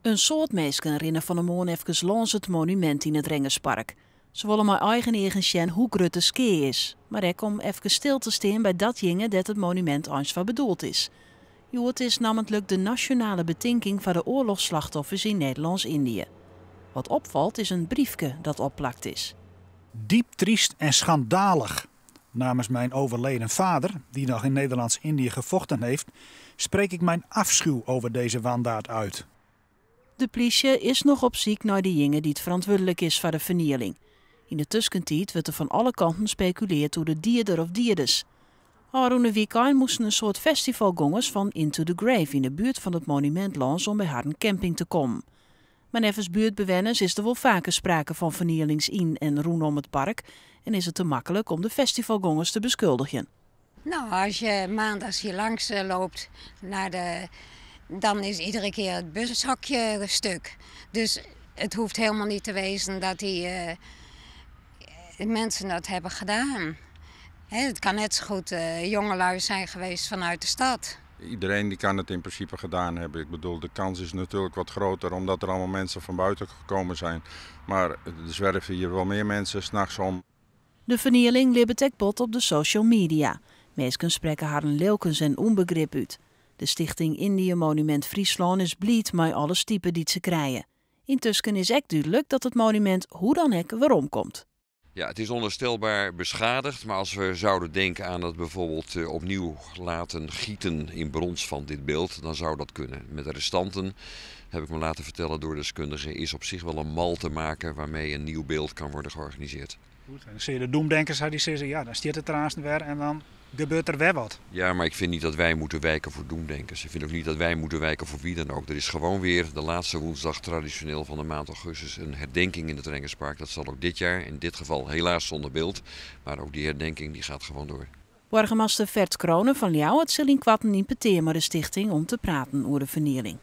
In soad minsken rinne fan 'e moarn efkes lâns it monumint yn it Rengerspark. Se wolle mei eigen eagen sjen hoe grut de skea is, mar ek om efkes stil te stean by datjinge dêr't it monumint eins foar bedoeld is. Hjoed is nammentlik de nasjonale betinking foar de oarlochsslachtoffers yn Nederlânsk-Yndië. Wat opfalt is in briefke dat opplakt is. Diep triest en schandalig. Namens mijn overleden vader, die nog in Nederlands-Indië gevochten heeft, spreek ik mijn afschuw over deze wandaad uit. De plysje is noch op syk nei dejinge dy't ferantwurdlik is foar de fernieling. Yn de tuskentiid wurdt der fan alle kanten spekuleard oer de dieder of dieders. Ofrûne wykein moasten in soad festivalgongers fan Into the Grave yn de buert fan it monumint lâns om by harren camping te kommen. Mar neffens buertbewenners is der wol faker sprake fan fernielings yn en rûnom it park en is it te maklik om de festivalgongers te beskuldigjen. Nou, als je maandags hier langs loopt, dan is iedere keer het bushokje stuk. Dus het hoeft helemaal niet te wezen dat die mensen dat hebben gedaan. Het kan net zo goed jongelui zijn geweest vanuit de stad. Iedereen die kan het in principe gedaan hebben. Ik bedoel, de kans is natuurlijk wat groter omdat er allemaal mensen van buiten gekomen zijn. Maar er zwerven hier wel meer mensen 's nachts om. De fernieling libbet ek bot op de social media. Minsken sprekke harren lilkens en ûnbegrip út. De stichting Indië Monument Fryslân is bliid mei alle stipe dy't se krije. Yntusken is ek dúdlik dat it monumint hoe dan ek weromkomt. Ja, het is onherstelbaar beschadigd, maar als we zouden denken aan het bijvoorbeeld opnieuw laten gieten in brons van dit beeld, dan zou dat kunnen. Met de restanten, heb ik me laten vertellen door deskundigen, is op zich wel een mal te maken waarmee een nieuw beeld kan worden georganiseerd. Goed, en dan zie je de doemdenkers, die zeggen, ja, dan stiet het eraan weer en dan gebeurt er weer wat. Ja, maar ik vind niet dat wij moeten wijken voor doemdenkers. Ik vind ook niet dat wij moeten wijken voor wie dan ook. Er is gewoon weer de laatste woensdag traditioneel van de maand augustus een herdenking in het Rengerspark. Dat zal ook dit jaar, in dit geval helaas zonder beeld. Maar ook die herdenking die gaat gewoon door. Boargemaster Ferd Crone fan Ljouwert sil ynkoarten yn petear mei de stichting om te praten oer de fernieling.